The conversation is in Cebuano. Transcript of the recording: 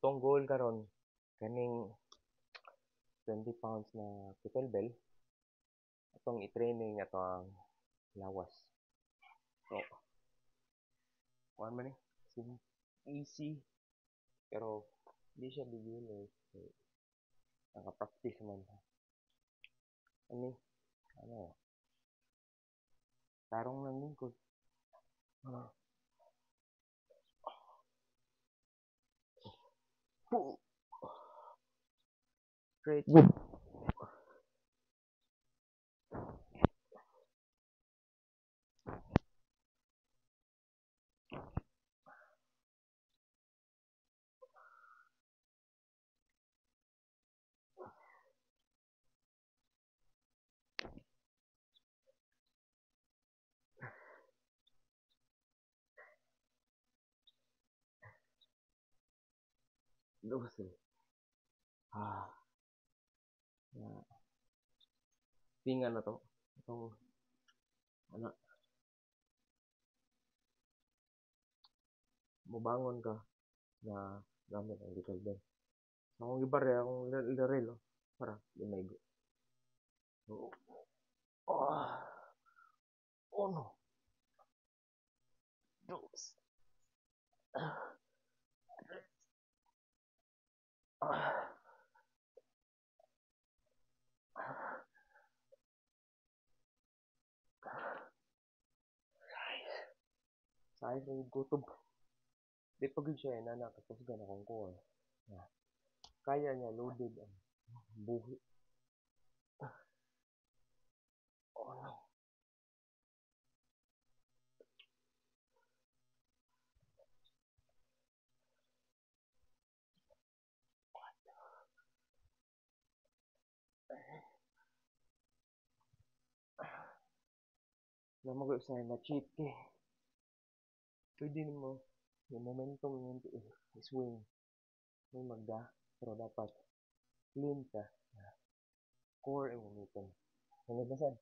Atong goal karon kaning 20 pounds na kettlebell, atong i-training ato ang lawas. So, kuan man ni, easy, pero di siya beginner. So, naka-practice man. Ani, ano, tarong lang lingkod. Ah. Pull. Straight. Good. Dose. Ah. Na. Tinga na to. Itong, ano, mubangon ka na gamit ang kettlebell. So, akong gibarya, akong relo, para di maigo. So, uno, dos, tres, sais. Sais ng gutom. Di pa gud siya inana kakusgan akong core. Na, kaya niya loaded ang buhi. Oh no. Namo ko sa na cheat kay. Pwede nimo yung momentum mo i-swing. May magda pero dapat clean ka. Core imong gamiton. Ano ba sad?